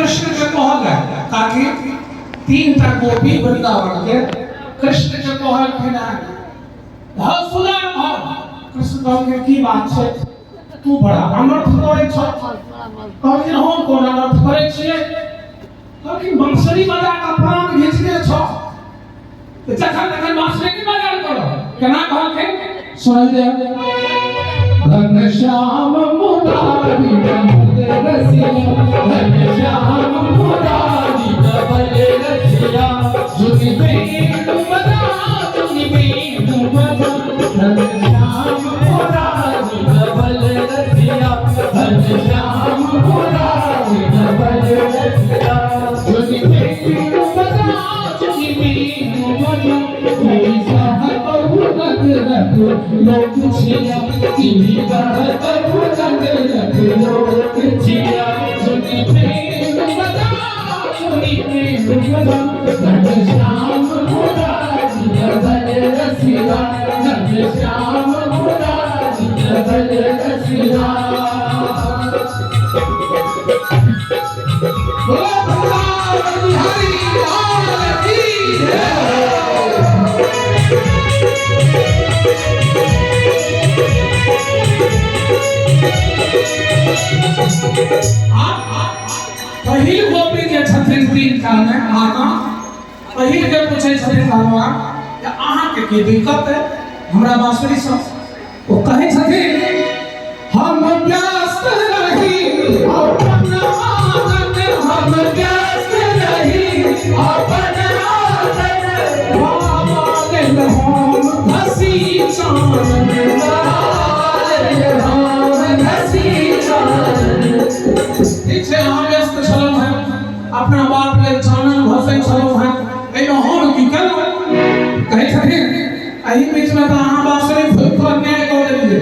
कृष्ण के कहल काकी तीन टा गोपी वृंदावन के कृष्ण के कहलखिन हेँ, हौ सुना हौ। कृष्ण कहलखिन की बात छै, तू बड़ा अनर्थ करै छह। कहलखिन हम कोन अनर्थ करै छियै? कहलखिन बांसुरी बजा कऽ प्राण घिचने छह, तऽ जखन तखन बांसुरी नहि बजायल करो। केना कहलखिन सुनल जाय। घनश्याम मुरारी कमल रसिया, घनश्याम मुरारी कमल रसिया, सुनि वेणु बजा, सुनि वेणु बजा, घनश्याम मुरारी कमल रसिया, घनश्याम मुरारी कमल रसिया, सुनि वेणु बजा, सुनि वेणु बजा, लोक छिया, लोक छिया, सुनि वेणु बजा, सुनि वेणु बजा, घनश्याम मुरारी कमल रसिया, घनश्याम मुरारी कमल रसिया। बोलो वृंदावन बिहारी लाल की जय। पहिल गोपी जे छथिन तीन टा मे आगाँ पहिल के पूछै छथिन भगवान जे अहाँके की दिक्कत है हमरा बांसुरी सँ? ओ कहै छथिन हम व्यस्त रही अपन आंगन, हम व्यस्त रही अपन आंगन, बाबा लेल हम घसी चानन, बाबा लेल हम घसी चानन। ठीक छै, अहाँ व्यस्त छलहुँ हेँ, अपना बाप लेल चानन घसै छलहुँ हेँ, एहिमे हम की केलहुँ? कहै छथिन एहि बीचमे तऽ अहाँ बाँसुरी फूकि कऽ अन्याय कऽ देलियै।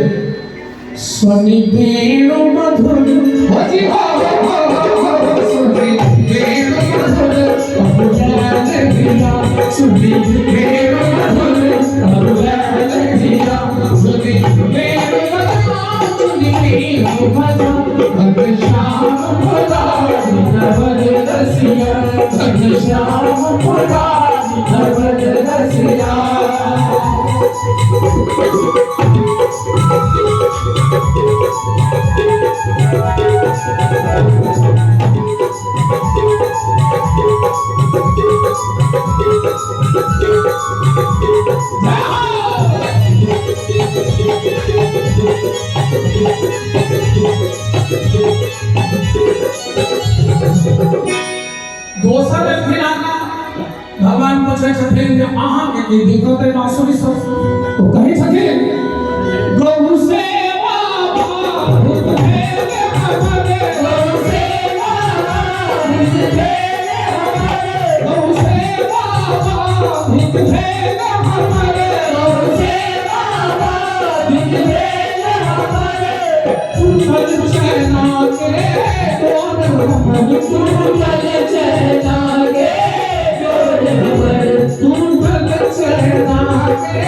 सुनि वेणु मधुर हो जी हो हो हो हो हो, सुनि वेणु मधुर अबुलैल धिया, सुनि वेणु मधुर अबुलैल धिया, सुनि वेणु मधुर, सुनि वेणु मधुर, घनश्याम मुरारी कमल रसिया, घनश्याम मुरारी कमल रसिया। जय हो। दोसर एलखिन आगाँ, भगवान पूछै छथिन जे अहाँके की दिक्कत अइ बाँसुरी सँ? ओ कहै छथिन गौ सेवा बहुत भेल हमर, गौ सेवा बहुत भेल हमर, गौ सेवा बहुत भेल हमर, गौ सेवा बहुत भेल हमर, टूटल चैना के डोर हमर, टूटल चैना के डोर हमर, टूटल चैना के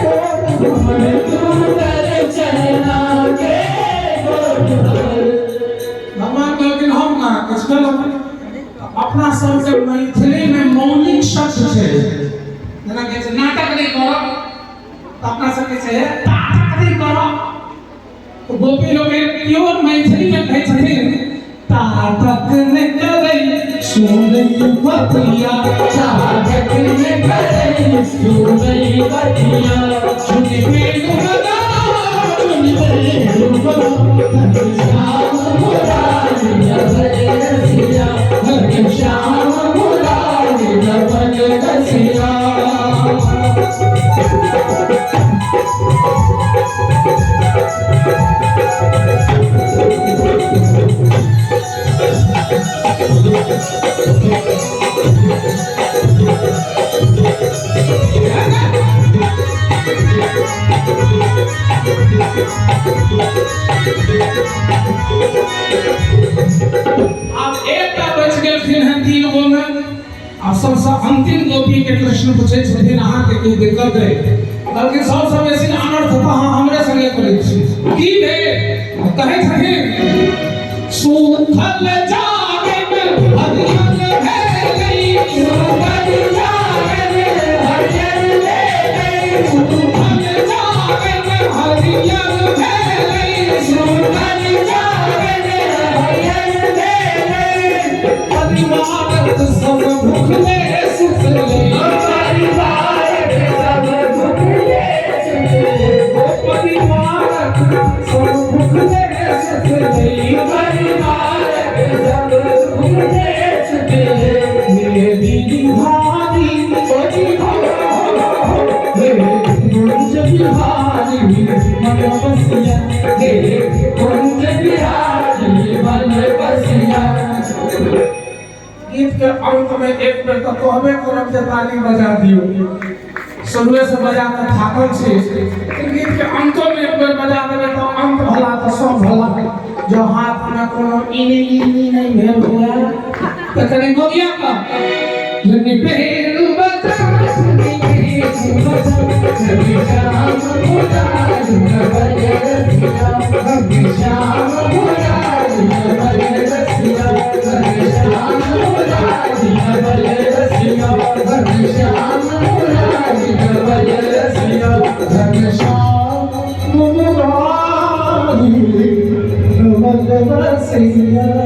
डोर हमर, टूटल चैना के डोर हमर। भगवान कहलखिन हम कहाँ किछु केलहुँ? अपना सबके मैथिली में मौलिक शब्द छै, जेना कहै छै नाटक नहि करब, तऽ अपना सबके छै ताटक नहि करब। तऽ गोपी लोकनि प्योर मैथिली में कहै छथिन ताटक नहि करै सुनै बतिया, ताटक नहि करै सुनै बतिया, सुनि वेणु बजा, सुनि वेणु बजा, घनश्याम मुरारी रमन रसिया, घनश्याम मुरारी रमन रसिया। आब एकटा बचि गेलखिन हेँ तीन गो मे। आब सबसँ अंतिम गोपी के कृष्ण पूछै छथिन अहाँके की दिक्कत अइ? कहलखिन सबसँ बेसी अनर्थ तऽ अहाँ हमरे संगे करै छी, की भेल? कहै छथिन सूखल जागन देश के हे गिरिधारी हे कुंज बिहारी मन बसिया, हे कुंज बिहारी मन बसिया। गीत के अंत में एक बेर तो कहबे करब जे ताली बजा दियो। शुरुए से बजा के थाकल छी, गीत के अंतो में एक बेर बजा देबै तऽ अंत भला तऽ सब भला। जो हाथ में कोनो इनी इनी नहीं भेल हुए तऽ कनि गोगिया का जुनी पेरू बजा सुनी बजा श्याम मुरारी रसिया, श्याम मुरारी रसिया, श्याम मुरारी रसिया, श्याम मुरारी रसिया, श्याम मुरारी रसिया।